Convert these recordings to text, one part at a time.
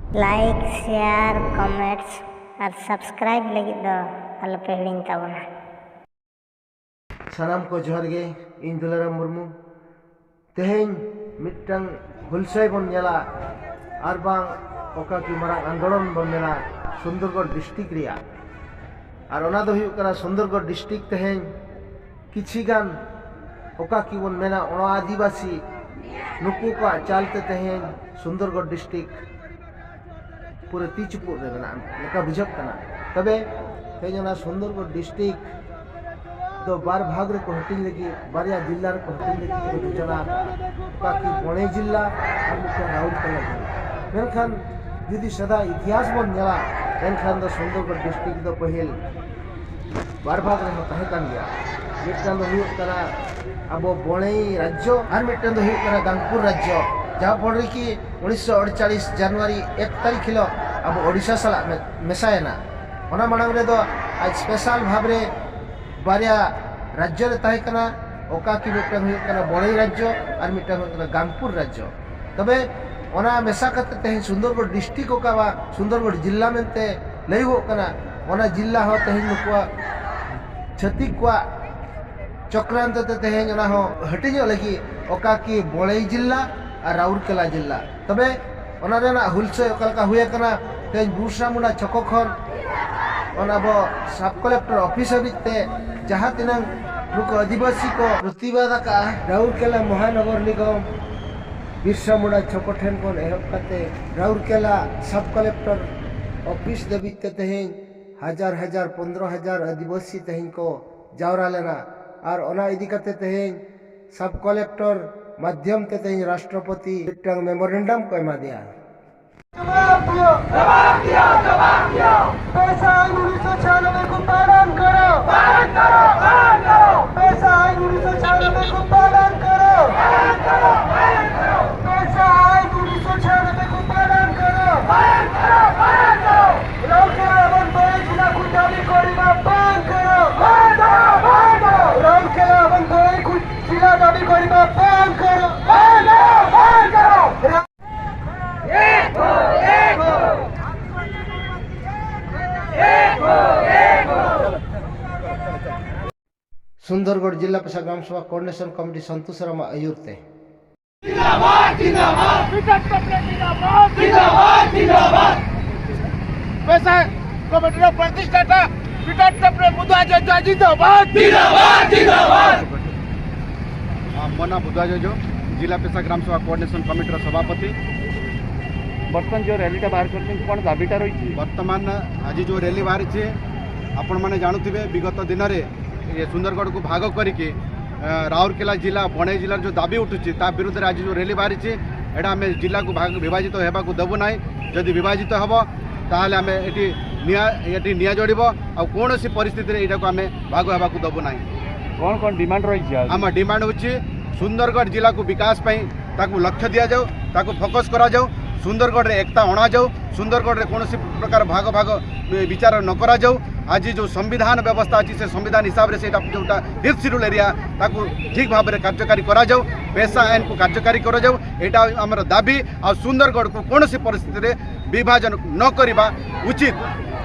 Like, share, comments और subscribe लगी दो आलोपे हिड़िंग ताबना। सानाम को जोहार गे। इन दुलाराम मुर्मू। तेहें मिट्टंग हुलसय बन नेला are बांग ओका की मारांग आंदोलन बन मेला सुंदरगढ़ डिस्ट्रिक्ट रिया are ओना दो हुयुग कना सुंदरगढ़ डिस्ट्रिक्ट। तेहें किछि गान ओका की बन मेना ओना आदिवासी नुकु को चालते तेहें सुंदरगढ़ डिस्ट्रिक्ट पूरे ती चुपुर रे मेना लेका बुझक कना। तबे तेहें ओना सुंदरगढ़ डिस्ट्रिक्ट दो बार भाग रे को हटिंग लगी, बारिया जिला रे को हटिंग लगी को योजना ओका की बणे जिला और मिट्टन राउरकेला जिला। मेनखान जुदी सदा इतिहास बन नेला एनखान दो सुंदरगढ़ डिस्ट्रिक्ट दो पहिल बार भाग रे ताहे कान गया। मिट्टन दो हुयुग कना आबो बणे राज्य और मिट्टन दो हुयुग कना गांगपुर राज्य, जहाँ फल रे की 1948 जनवरी 1 तारीख हिलो आबो ओडिशा सला मेसायना। ओना माड़ांग रे दो आज स्पेशल भाव रे बारिया राज्य रे ताहे कना, ओका की मिट्टन हुयुग कना बणे राज्य और मिट्टन हुयुग कना गांगपुर राज्य। तबे ओना मेसा कते तेहें सुंदरगढ़ डिस्ट्रिक्ट ओका बा सुंदरगढ़ जिला मेनते लईगो कना, ओना जिला हो तेहें नुकुआ छतिक कोआ चक्रांत ते तेहें ओना हो हटिñो लगी ओका की बणे जिला और राउरकेला जिला। तबे ओना रेना हुलसय ओका लका हुए कना तेहें बिरसा मुंडा छको खन ओना बो सब कलेक्टर ऑफिस हबीज ते जहाँ तिनंग नुको आदिवासी को प्रतिवाद का राउरकेला महानगर निगम बिरसा मुंडा छको ठेन खन एहब कते राउरकेला सब कलेक्टर ऑफिस दबीज ते तेहें हजार हजार 15,000 आदिवासी तेहें को जावरा लेना और ओना इदी कते तेहें सब कलेक्टर माध्यम ते तेहें राष्ट्रपति मिट्टांग मेमोरेंडम को एमा दिया। जवाब दियो, जवाब दियो, जवाब दियो। पेसा आइन 1996 को पालन करो, पालन करो, पालन करो। पेसा आइन 1996 को पालन करो, पालन करो, पालन करो। पेसा आइन 1996 को पालन करो, पालन करो, पालन करो। राउरकेला এবং বড়াই জিলা কো দাবি করিবা বন্ধ করো, বন্ধ করো, বন্ধ করো। রাউরকেলা এবং বড়াই জিলা দাবি করিবা বন্ধ করো, বন্ধ করো, বন্ধ করো। एक हो, एक हो, एक हो, एक हो। सुंदरगढ़ जिला पेशा ग्राम सभा कोऑर्डिनेशन कमिटी संतोष रामा आयुर ते। जिंदाबाद, जिंदाबाद, जिंदाबाद, जिंदाबाद। पेसा कमिटीର ପ୍ରତିଷ୍ଠାତା ପିଟର ଟପ୍ରେ ବୁଧୁଆ ଜେଜେ ଜିନ୍ଦାବାଦ, जिंदाबाद, जिंदाबाद। ମୋ ନାଁ ବୁଧୁଆ ଜେଜୋ, ଜିଲ୍ଲା ପେସା ଗ୍ରାମ ସଭା କୋଅର୍ଡିନେସନ କମିଟିର ସଭାପତି। ବର୍ତ୍ତମାନ ଯେଉଁ ର୍ୟାଲିଟା ବାହାର କରିଛନ୍ତି, କ'ଣ ଦାବିଟା ରହିଛି? ବର୍ତ୍ତମାନ ଆଜି ଯେଉଁ ର୍ୟାଲି ବାହାରିଛି, ଆପଣମାନେ ଜାଣୁଥିବେ, ବିଗତ ଦିନରେ ଏ ସୁନ୍ଦରଗଡ଼କୁ ଭାଗ କରିକି ରାଉରକେଲା ଜିଲ୍ଲା, ବଣେଇ ଜିଲ୍ଲାର ଯେଉଁ ଦାବି ଉଠୁଛି, ତା ବିରୁଦ୍ଧରେ ଆଜି ଯେଉଁ ର୍ୟାଲି ବାହାରିଛି। ଏଇଟା ଆମେ ଜିଲ୍ଲାକୁ ଭାଗ ବିଭାଜିତ ହେବାକୁ ଦେବୁ ନାହିଁ। ଯଦି ବିଭାଜିତ ହେବ, ତାହେଲେ ଆମେ ଏଠି ନିଆଁ ଜଳିବ ଆଉ କୌଣସି ପରିସ୍ଥିତିରେ ଏଇଟାକୁ ଆମେ ଭାଗ ହେବାକୁ ଦେବୁ ନାହିଁ। କ'ଣ କ'ଣ ଡିମାଣ୍ଡ ରହିଛି ଆଉ? ଆମ ଡିମାଣ୍ଡ ହେଉଛି, ସୁନ୍ଦରଗଡ଼ ଜିଲ୍ଲାକୁ ବିକାଶ ପାଇଁ ତାକୁ ଲକ୍ଷ୍ୟ ଦିଆଯାଉ, ତାକୁ ଫୋକସ୍ କରାଯାଉ, ସୁନ୍ଦରଗଡ଼ରେ ଏକତା ଅଣାଯାଉ, ସୁନ୍ଦରଗଡ଼ରେ କୌଣସି ପ୍ରକାର ଭାଗ ଭାଗ ବିଚାର ନ କରାଯାଉ। ଆଜି ଯେଉଁ ସମ୍ବିଧାନ ବ୍ୟବସ୍ଥା ଅଛି, ସେ ସମ୍ବିଧାନ ହିସାବରେ ସେଇଟା ଯେଉଁଟା ଫିଫ୍ଥ ସିଡ୍ୟୁଲ୍ ଏରିଆ, ତାକୁ ଠିକ୍ ଭାବରେ କାର୍ଯ୍ୟକାରୀ କରାଯାଉ, ପେସା ଆଇନକୁ କାର୍ଯ୍ୟକାରୀ କରାଯାଉ। ଏଇଟା ଆମର ଦାବି। ଆଉ ସୁନ୍ଦରଗଡ଼କୁ କୌଣସି ପରିସ୍ଥିତିରେ ବିଭାଜନ ନ କରିବା ଉଚିତ।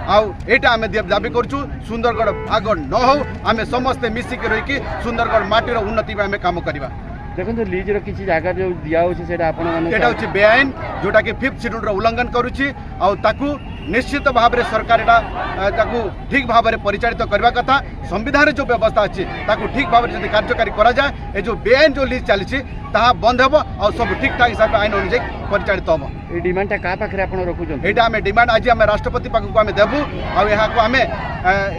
ଆଉ ଏଇଟା ଆମେ ଦାବି କରୁଛୁ, ସୁନ୍ଦରଗଡ଼ ଭାଗ ନ ହଉ। ଆମେ ସମସ୍ତେ ମିଶିକି ରହିକି ସୁନ୍ଦରଗଡ଼ ମାଟିର ଉନ୍ନତି ପାଇଁ ଆମେ କାମ କରିବା। ଦେଖନ୍ତୁ, ଲିଜ୍ର କିଛି ଜାଗା ଯେଉଁ ଦିଆହେଉଛି, ସେଇଟା ଆପଣମାନେ ଏଇଟା ହେଉଛି ବେଆଇନ, ଯେଉଁଟାକି ଫିଫ୍ଥ ସିଡ୍ୟୁଲ୍ର ଉଲ୍ଲଂଘନ କରୁଛି। ଆଉ ତାକୁ ନିଶ୍ଚିତ ଭାବରେ ସରକାର ଏଇଟା ତାକୁ ଠିକ୍ ଭାବରେ ପରିଚାଳିତ କରିବା କଥା। ସମ୍ବିଧାନରେ ଯେଉଁ ବ୍ୟବସ୍ଥା ଅଛି, ତାକୁ ଠିକ୍ ଭାବରେ ଯଦି କାର୍ଯ୍ୟକାରୀ କରାଯାଏ, ଏ ଯେଉଁ ବେଆଇନ ଯେଉଁ ଲିଜ୍ ଚାଲିଛି, ତାହା ବନ୍ଦ ହେବ ଆଉ ସବୁ ଠିକ୍ ଠାକ୍ ହିସାବରେ ଆଇନ ଅନୁଯାୟୀ ପରିଚାଳିତ ହେବ। ଏଇ ଡିମାଣ୍ଡଟା କାହା ପାଖରେ ଆପଣ ରଖୁଛନ୍ତି? ଏଇଟା ଆମେ ଡିମାଣ୍ଡ ଆଜି ଆମେ ରାଷ୍ଟ୍ରପତି ପାଖକୁ ଆମେ ଦେବୁ। ଆଉ ଏହାକୁ ଆମେ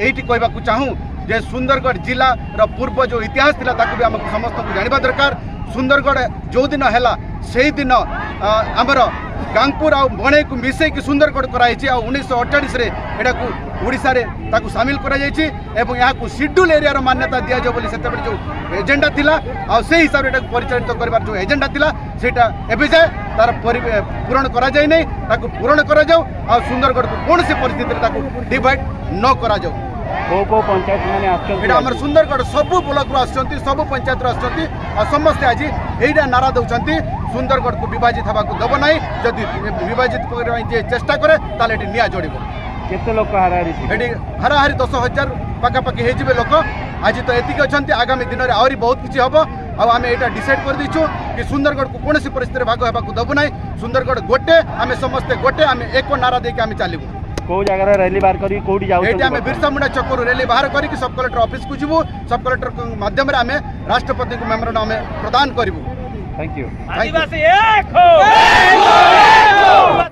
ଏଇଠି କହିବାକୁ ଚାହୁଁ ଯେ ସୁନ୍ଦରଗଡ଼ ଜିଲ୍ଲାର ପୂର୍ବ ଯେଉଁ ଇତିହାସ ଥିଲା, ତାକୁ ବି ଆମକୁ ସମସ୍ତଙ୍କୁ ଜାଣିବା ଦରକାର। ସୁନ୍ଦରଗଡ଼ ଯେଉଁଦିନ ହେଲା, ସେଇଦିନ ଆମର ଗାଙ୍ଗପୁର ଆଉ ବଣେଇକୁ ମିଶେଇକି ସୁନ୍ଦରଗଡ଼ କରାଯାଇଛି। ଆଉ 1948ରେ ଏଟାକୁ ଓଡ଼ିଶାରେ ତାକୁ ସାମିଲ କରାଯାଇଛି ଏବଂ ଏହାକୁ ସିଡ୍ୟୁଲ୍ ଏରିଆର ମାନ୍ୟତା ଦିଆଯାଉ ବୋଲି ସେତେବେଳେ ଯେଉଁ ଏଜେଣ୍ଡା ଥିଲା, ଆଉ ସେଇ ହିସାବରେ ଏଟାକୁ ପରିଚାଳିତ କରିବାର ଯେଉଁ ଏଜେଣ୍ଡା ଥିଲା, ସେଇଟା ଏବେ ଯାଏ ତାର ପୂରଣ କରାଯାଇ ନାହିଁ। ତାକୁ ପୂରଣ କରାଯାଉ ଆଉ ସୁନ୍ଦରଗଡ଼କୁ କୌଣସି ପରିସ୍ଥିତିରେ ତାକୁ ଡିଭାଇଡ୍ ନ କରାଯାଉ। କେଉଁ କେଉଁ ପଞ୍ଚାୟତ ମାନେ ଆସୁଛନ୍ତି? ଏଇଟା ଆମର ସୁନ୍ଦରଗଡ଼ ସବୁ ବ୍ଲକରୁ ଆସୁଛନ୍ତି, ସବୁ ପଞ୍ଚାୟତରୁ ଆସୁଛନ୍ତି ଆଉ ସମସ୍ତେ ଆଜି ଏଇଟା ନାରା ଦେଉଛନ୍ତି, ସୁନ୍ଦରଗଡ଼କୁ ବିଭାଜିତ ହେବାକୁ ଦେବ ନାହିଁ। ଯଦି ବିଭାଜିତ କରିବା ପାଇଁ ଯିଏ ଚେଷ୍ଟା କରେ, ତାହେଲେ ଏଠି ନିଆଁ ଜଳିବ। କେତେ ଲୋକ ହାରାହାରି ଥିବେ? ଏଠି ହାରାହାରି 10,000 ପାଖାପାଖି ହେଇଯିବେ ଲୋକ। ଆଜି ତ ଏତିକି ଅଛନ୍ତି, ଆଗାମୀ ଦିନରେ ଆହୁରି ବହୁତ କିଛି ହେବ। ଆଉ ଆମେ ଏଇଟା ଡିସାଇଡ୍ କରିଦେଇଛୁ କି ସୁନ୍ଦରଗଡ଼କୁ କୌଣସି ପରିସ୍ଥିତିରେ ଭାଗ ହେବାକୁ ଦେବୁ ନାହିଁ। ସୁନ୍ଦରଗଡ଼ ଗୋଟେ, ଆମେ ସମସ୍ତେ ଗୋଟେ, ଆମେ ଏକ ନାରା ଦେଇକି ଆମେ ଚାଲିବୁ। କେଉଁ ଜାଗାରେ ର୍ୟାଲି ବାହାର କରିକି କୋଉଠି ଏଇଠି ଯାଉଛନ୍ତି? ଆମେ ବିର୍ସା ମୁଣ୍ଡା ଛକରୁ ର୍ୟାଲି ବାହାର କରିକି ସବ୍ କଲେକ୍ଟର ଅଫିସକୁ ଯିବୁ। ସବ୍ କଲେକ୍ଟର ମାଧ୍ୟମରେ ଆମେ ରାଷ୍ଟ୍ରପତିଙ୍କୁ ମେମୋରାଣ୍ଡମ୍ ଆମେ ପ୍ରଦାନ କରିବୁ। Thank you. Thank you.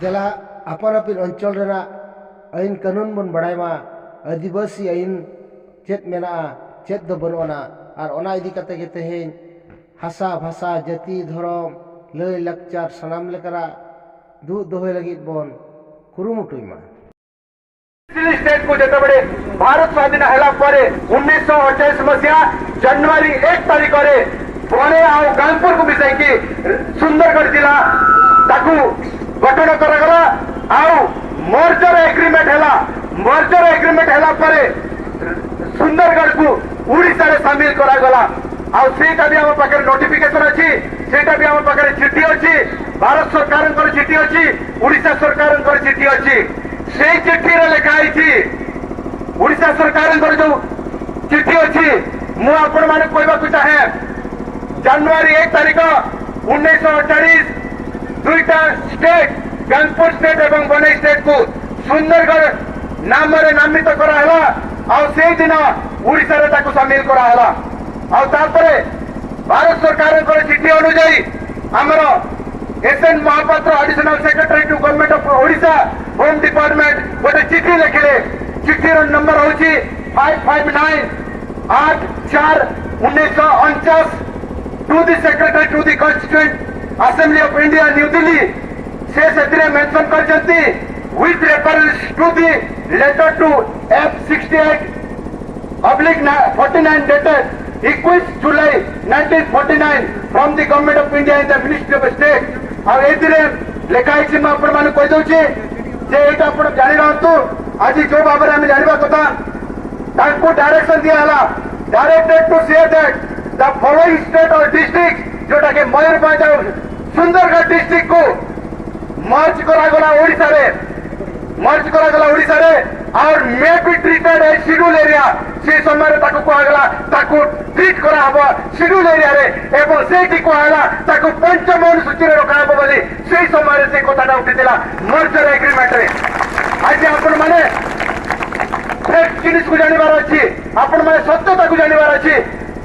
ᱫᱮᱞᱟ ᱟᱯᱟᱱ ᱟᱹᱯᱤᱱ ᱚᱧᱪᱚᱞ ᱨᱮᱱᱟᱜ ᱟᱹᱭᱤᱱ ᱠᱟᱹᱱᱩᱱ ᱵᱚᱱ ᱵᱟᱲᱟᱭ ᱢᱟ, ᱟᱹᱫᱤᱵᱟᱹᱥᱤ ᱟᱹᱭᱤᱱ ᱪᱮᱫ ᱢᱮᱱᱟᱜᱼᱟ, ᱪᱮᱫ ᱫᱚ ᱵᱟᱹᱱᱩᱜ ᱟᱱᱟ᱾ ᱟᱨ ᱚᱱᱟ ᱤᱫᱤ ᱠᱟᱛᱮ ᱜᱮ ᱛᱮᱦᱮᱧ ᱦᱟᱥᱟ, ᱵᱷᱟᱥᱟ, ᱡᱟᱹᱛᱤ, ᱫᱷᱚᱨᱚᱢ, ᱞᱟᱹᱭ ᱞᱟᱠᱪᱟᱨ ᱥᱟᱱᱟᱢ ᱞᱮᱠᱟᱱᱟᱜ ᱫᱩᱜ ᱫᱚᱦᱚᱭ ᱞᱟᱹᱜᱤᱫ ᱵᱚᱱ ᱠᱩᱨᱩᱢᱩᱴᱩᱭ ᱢᱟ᱾ ଷ୍ଟେଟ୍ କୁ ଯେତେବେଳେ ଭାରତ ସ୍ୱାଧୀନ ହେଲା ପରେ 1948 ମସିହା ଜାନୁଆରୀ 1 ତାରିଖରେ ବଣେଇ ଆଉ ଗାଙ୍ଗପୁରକୁ ମିଶାଇକି ସୁନ୍ଦରଗଡ଼ ଜିଲ୍ଲା ତାକୁ ଗଠନ କରାଗଲା ଆଉ ମର୍ଜର ଏଗ୍ରିମେଣ୍ଟ ହେଲା। ମର୍ଜର ଏଗ୍ରିମେଣ୍ଟ ହେଲା ପରେ ସୁନ୍ଦରଗଡ଼କୁ ଓଡ଼ିଶାରେ ସାମିଲ କରାଗଲା। ଆଉ ସେଇଟା ବି ଆମ ପାଖରେ ନୋଟିଫିକେସନ ଅଛି, ସେଇଟା ବି ଆମ ପାଖରେ ଚିଠି ଅଛି। ଭାରତ ସରକାରଙ୍କର ଚିଠି ଅଛି, ଓଡ଼ିଶା ସରକାରଙ୍କର ଚିଠି ଅଛି। ସେଇ ଚିଠିରେ ଲେଖା ହେଇଛି, ଓଡ଼ିଶା ସରକାରଙ୍କର ଯୋଉ ଚିଠି ଅଛି, ମୁଁ ଆପଣମାନଙ୍କୁ କହିବାକୁ ଚାହେଁ, ଜାନୁଆରୀ 1 ତାରିଖ 1948 ଦୁଇଟା ଷ୍ଟେଟ୍, ଗାଙ୍ଗପୁର ଷ୍ଟେଟ୍ ଏବଂ ବନେଇ ଷ୍ଟେଟ୍କୁ ସୁନ୍ଦରଗଡ଼ ନାମରେ ନାମିତ କରାହେଲା ଆଉ ସେଇଦିନ ଓଡ଼ିଶାରେ ତାକୁ ସାମିଲ କରାହେଲା। ଆଉ ତାପରେ ଭାରତ ସରକାରଙ୍କର ଚିଠି ଅନୁଯାୟୀ ଆମର S N Mohapatra, Additional Secretary to Government of Odisha, Home Department, ଗୋଟେ ଚିଠି ଲେଖିଲେ। ଚିଠିର ନମ୍ବର ହଉଛି 559 8/4/1949 to the Secretary to the Constituent Assembly of India, New Delhi. ସେ ସେଥିରେ ମେନସନ କରିଛନ୍ତି, with reference to the letter to F 68/49 dated 21 July 1949 from the Government of India in the Ministry of State. ଆଉ ଏଇଥିରେ ଲେଖା ହେଇଛି, ମୁଁ ଆପଣମାନଙ୍କୁ କହିଦଉଛି ଯେ ଏଇଟା ଆପଣ ଜାଣି ରହନ୍ତୁ। ଆଜି ଯୋଉ ଭାବରେ ଆମେ ଜାଣିବା କଥା, ତାଙ୍କୁ direction ଦିଆହେଲା, directed to say that the following state or district, ଯୋଉଟା କି ମୟୂରଭଞ୍ଜ ଆଉ ସୁନ୍ଦରଗଡ଼ ଡିଷ୍ଟ୍ରିକ୍ଟ କୁ ମର୍ଜ କରାଗଲା ଓଡ଼ିଶାରେ, ମର୍ଜ କରାଗଲା ଓଡ଼ିଶାରେ ଆଉ may be treated as schedule area. ସେ ସମୟରେ ତାକୁ କୁହାଗଲା, ତାକୁ ଟ୍ରିଟ୍ କରାହବ ସିଡ୍ୟୁଲ ଏରିଆରେ ଏବଂ ସେଇଠି କୁହାଗଲା ତାକୁ ପଞ୍ଚମ ଅନୁସୂଚୀରେ ରଖାହବ ବୋଲି। ସେଇ ସମୟରେ ସେ କଥାଟା ଉଠିଥିଲା ମର୍ଜର ଏଗ୍ରିମେଣ୍ଟରେ। ଆଜି ଆପଣମାନେ ଫ୍ୟାକ୍ଟ ଜିନିଷକୁ ଜାଣିବାର ଅଛି, ଆପଣମାନେ ସତ୍ୟତାକୁ ଜାଣିବାର ଅଛି।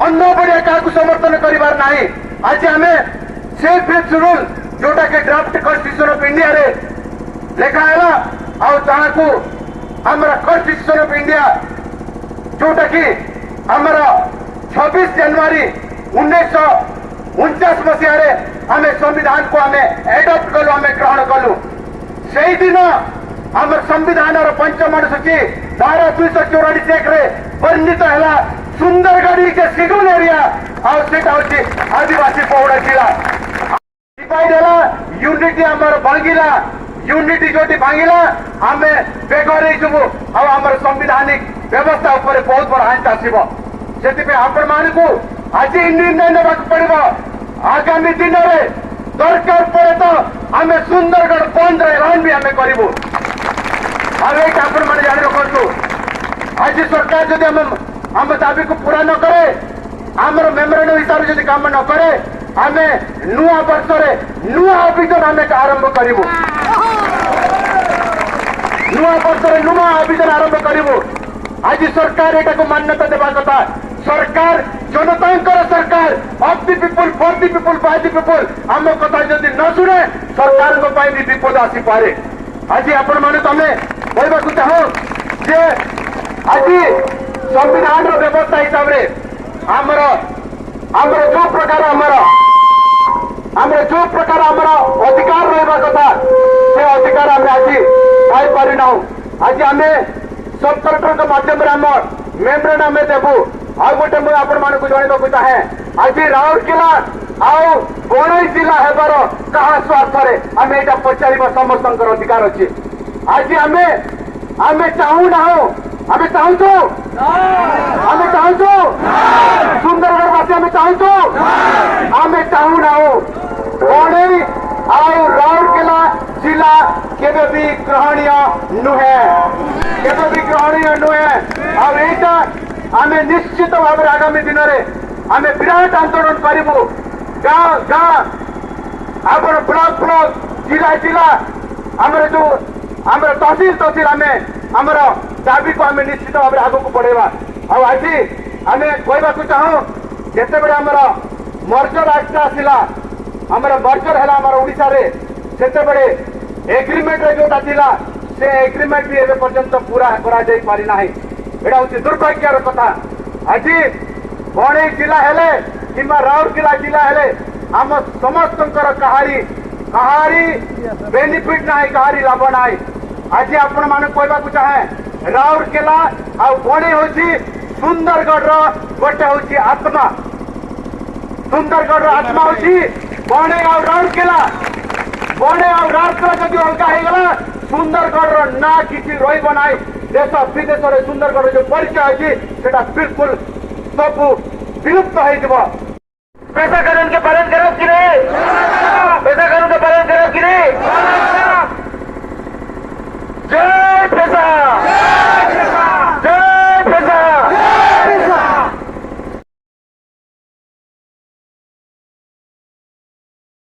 ଅନ୍ଧ ଭଳିଆ କାହାକୁ ସମର୍ଥନ କରିବାର ନାହିଁ। ଆଜି ଆମେ ସେ ଫିଫ୍ଥ ରୁଲ, ଯୋଉଟା କି ଡ୍ରାଫ୍ଟ କନଷ୍ଟିଟ୍ୟୁସନ ଅଫ ଇଣ୍ଡିଆରେ ଲେଖା ହେଲା ଆଉ ତାହାକୁ ଆମର କନଷ୍ଟିଟ୍ୟୁସନ ଅଫ ଇଣ୍ଡିଆ, ଯୋଉଟା କି ଆମର 26 ଜାନୁଆରୀ 1949 ମସିହାରେ ଆମେ ସମ୍ବିଧାନକୁ ଆମେ ଆଡପ୍ଟ କଲୁ, ଆମେ ଗ୍ରହଣ କଲୁ, ସେଇଦିନ ଆମର ସମ୍ବିଧାନର ପଞ୍ଚମ ଅନୁସୂଚୀ ଧାରା 244 1ରେ ବର୍ଣ୍ଣିତ ହେଲା, ସୁନ୍ଦରଗଡ଼ is schedule area ଆଉ ସେଇଟା ହଉଛି ଆଦିବାସୀ ବହୁଳ ଜିଲ୍ଲା। ଡିଭାଇଡ ହେଲା, ୟୁନିଟି ଆମର ଭାଙ୍ଗିଲା। ୟୁନିଟି ଯୋଉଠି ଭାଙ୍ଗିଲା, ଆମେ ବେଘର ହେଇଯିବୁ ଆଉ ଆମର ସାମ୍ବିଧାନିକ ବ୍ୟବସ୍ଥା ଉପରେ ବହୁତ ବଡ ଆଞ୍ଚ ଆସିବ। ସେଥିପାଇଁ ଆପଣମାନଙ୍କୁ ଆଜି ନିର୍ଣ୍ଣୟ ନେବାକୁ ପଡିବ। ଆଗାମୀ ଦିନରେ ଦରକାର ପଡେ ତ ଆମେ ସୁନ୍ଦରଗଡ଼ ବନ୍ଦର ଏଲାନ ବି ଆମେ କରିବୁ। ଆଉ ଏଇଟା ଆପଣମାନେ ଜାଣି ରଖନ୍ତୁ, ଆଜି ସରକାର ଯଦି ଆମ ଦାବିକୁ ପୁରା ନ କରେ, ଆମର ମେମୋରାଣ୍ଡମ ହିସାବରେ ଯଦି କାମ ନ କରେ, ଆମେ ନୂଆ ବର୍ଷରେ ନୂଆ ଅଭିଯାନ ଆମେ ଆରମ୍ଭ କରିବୁ। ନୂଆ ବର୍ଷରେ ନୂଆ ଅଭିଯାନ ଆରମ୍ଭ କରିବୁ। ଆଜି ସରକାର ଏଟାକୁ ମାନ୍ୟତା ଦେବା କଥା। ସରକାର ଜନତାଙ୍କର ସରକାର, of the people, for the people, by the people। ଆମ କଥା ଯଦି ନ ଶୁଣେ, ସରକାରଙ୍କ ପାଇଁ ବି ବିପଦ ଆସିପାରେ। ଆଜି ଆପଣମାନେ ତମେ କହିବାକୁ ଚାହୁଁ ଯେ ଆଜି ସମ୍ବିଧାନର ବ୍ୟବସ୍ଥା ହିସାବରେ ଆମର ଯୋଉ ପ୍ରକାର ଆମର ଯୋଉ ପ୍ରକାର ଆମର ଅଧିକାର ରହିବା କଥା, ସେ ଅଧିକାର ଆମେ ଆଜି ପାଇପାରିନାହୁଁ। ଆଜି ଆମେ ସବ୍ କଲେକ୍ଟରଙ୍କ ମାଧ୍ୟମରେ ଆମ ମେମୋରାଣ୍ଡମ ଆମେ ଦେବୁ। ଆଉ ଗୋଟେ ମୁଁ ଆପଣମାନଙ୍କୁ ଜଣାଇବାକୁ ଚାହେଁ, ଆଜି ରାଉରକେଲା ଆଉ ବଣେଇ ଜିଲ୍ଲା ହେବାର କାହା ସ୍ୱାର୍ଥରେ, ଆମେ ଏଇଟା ପଚାରିବା ସମସ୍ତଙ୍କର ଅଧିକାର ଅଛି। ଆଜି ଆମେ ଚାହୁଁନାହୁଁ। ଆମେ ଚାହୁଁଛୁ, ଆମେ ଚାହୁଁଛୁ, ସୁନ୍ଦରଗଡ଼ବାସୀ ଆମେ ଚାହୁଁଛୁ? ଆମେ ଚାହୁଁନାହୁଁ। ବଣେଇ ଆଉ ରାଉରକେଲା ଜିଲ୍ଲା କେବେ ବି ଗ୍ରହଣୀୟ ନୁହେଁ, କେବେ ବି ଗ୍ରହଣୀୟ ନୁହେଁ। ଆଉ ଏଇଟା ଆମେ ନିଶ୍ଚିତ ଭାବରେ ଆଗାମୀ ଦିନରେ ଆମେ ବିରାଟ ଆନ୍ଦୋଳନ କରିବୁ। ଗାଁ ଗାଁ, ଆମର ବ୍ଲକ ବ୍ଲକ, ଜିଲ୍ଲା ଜିଲ୍ଲା, ଆମର ଯୋଉ ଆମର ତହସିଲ ତହସିଲ, ଆମେ ଆମର ଦାବିକୁ ଆମେ ନିଶ୍ଚିତ ଭାବରେ ଆଗକୁ ବଢେଇବା। ଆଉ ଆଜି ଆମେ କହିବାକୁ ଚାହୁଁ, ଯେତେବେଳେ ଆମର ମର୍ଜର ଆକ୍ଟ ଆସିଲା, ଆମର ମର୍ଜର ହେଲା ଆମର ଓଡ଼ିଶାରେ, ସେତେବେଳେ ଏଗ୍ରିମେଣ୍ଟରେ ଯୋଉଟା ଥିଲା, ସେ ଏଗ୍ରିମେଣ୍ଟ ବି ଏବେ ପର୍ଯ୍ୟନ୍ତ ପୁରା କରାଯାଇ ପାରିନାହିଁ। ଏଇଟା ହଉଛି ଦୁର୍ଭାଗ୍ୟର କଥା। ଆଜି ବଣେଇ ଜିଲ୍ଲା ହେଲେ କିମ୍ବା ରାଉରକେଲା ଜିଲ୍ଲା ହେଲେ ଆମ ସମସ୍ତଙ୍କର କାହାରି କାହାରି ବେନିଫିଟ ନାହିଁ, କାହାରି ଲାଭ ନାହିଁ। ଆଜି ଆପଣମାନଙ୍କୁ କହିବାକୁ ଚାହେଁ, ରାଉରକେଲା ଆଉ ବଣେଇ ହଉଛି ସୁନ୍ଦରଗଡ଼ର ଗୋଟେ ହଉଛି ଆତ୍ମା। ସୁନ୍ଦରଗଡ଼ର ଆତ୍ମା ହଉଛି ବଣେଇ ଆଉ ରାଉରକେଲା। ବଣେଇ ଆଉ ରାଉରକେଲା ଯଦି ଅଲଗା ହେଇଗଲା, ସୁନ୍ଦରଗଡ଼ର ନାଁ କିଛି ରହିବ ନାହିଁ। ଦେଶ ବିଦେଶରେ ସୁନ୍ଦରଗଡ଼ର ଯୋଉ ପରିଚୟ ଅଛି, ସେଟା ବିଲକୁଲ ସବୁ ବିଲୁପ୍ତ ହେଇଯିବ। पेसा कानून के पालन करो कि नहीं? पेसा कानून का पालन करो कि नहीं? जय पेसा!